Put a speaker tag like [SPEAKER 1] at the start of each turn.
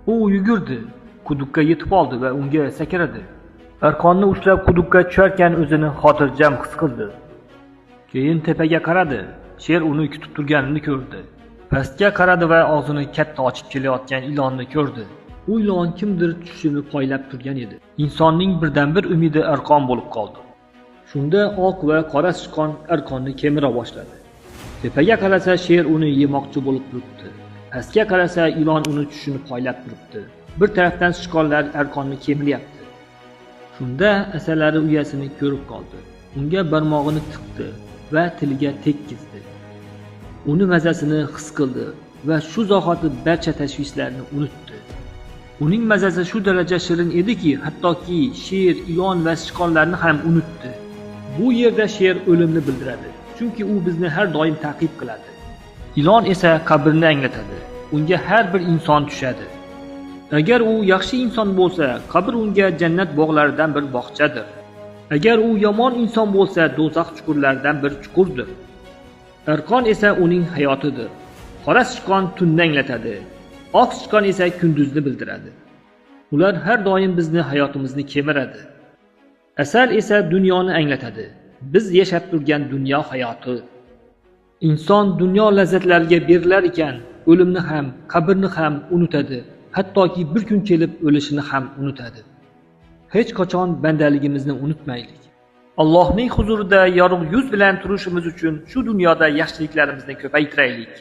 [SPEAKER 1] U yugurdi, quduqqa yetib oldi va unga sakradi. Arqonni ushlab quduqqa tusharkan o'zini xotirjam his qildi. Keyin tepaga qaradi. Sher uni kutib turganini ko'rdi. Pastga qaradi va og'zini katta ochib kelayotgan ilonni ko'rdi. U ilon kimdir tushini poylab turgan edi. Insonning birdan-bir umidi arqon bo'lib qoldi. Shunda oq va qora sichqon arqonni kemira boshladi. Tepaga qarasa sher uni yemoqchi bo'lib turibdi. Pastga qarasa ilon uni tushini poylab turibdi. Bir tarafdan sichqonlar arqonni kemiryapti. Shunda asalari uyasini ko'rib qoldi. Unga barmog'ini tiqdi va tiliga tekkizdi. Uni mazasini his qildi va shu zahoti barcha tashvishlarni unutdi. Uning mazasi shu daraja shirin ediki, hattoki sher, ilon va sichqonlarni ham unutdi. Bu yerda sher o'limni bildiradi, chunki u bizni har doim ta'qib qiladi. Ilon esa qabrni anglatadi. Unga har bir inson tushadi. Agar u yaxshi inson bo'lsa, qabr unga jannat bog'laridan bir bog'chadir. Agar u yomon inson bo'lsa, do'zax chuqurlaridan bir chuqurdir. Arqon esa uning hayotidir. Qora sichqon tunni anglatadi. Oq sichqon esa kunduzni bildiradi. Ular har doim bizni hayotimizni kemiradi. Asal esa dunyoni anglatadi. Biz yashab turgan dunyo hayoti. Inson dunyo lazzatlariga berilar ekan, o'limni ham, qabrni ham unutadi. Hattoki bir kun kelib o'lishini ham unutadi. Hech qachon bandaligimizni unutmaylik. Allohning huzurida yorug' yuz bilan turishimiz uchun shu dunyoda yaxshiliklarimizni ko'paytiraylik.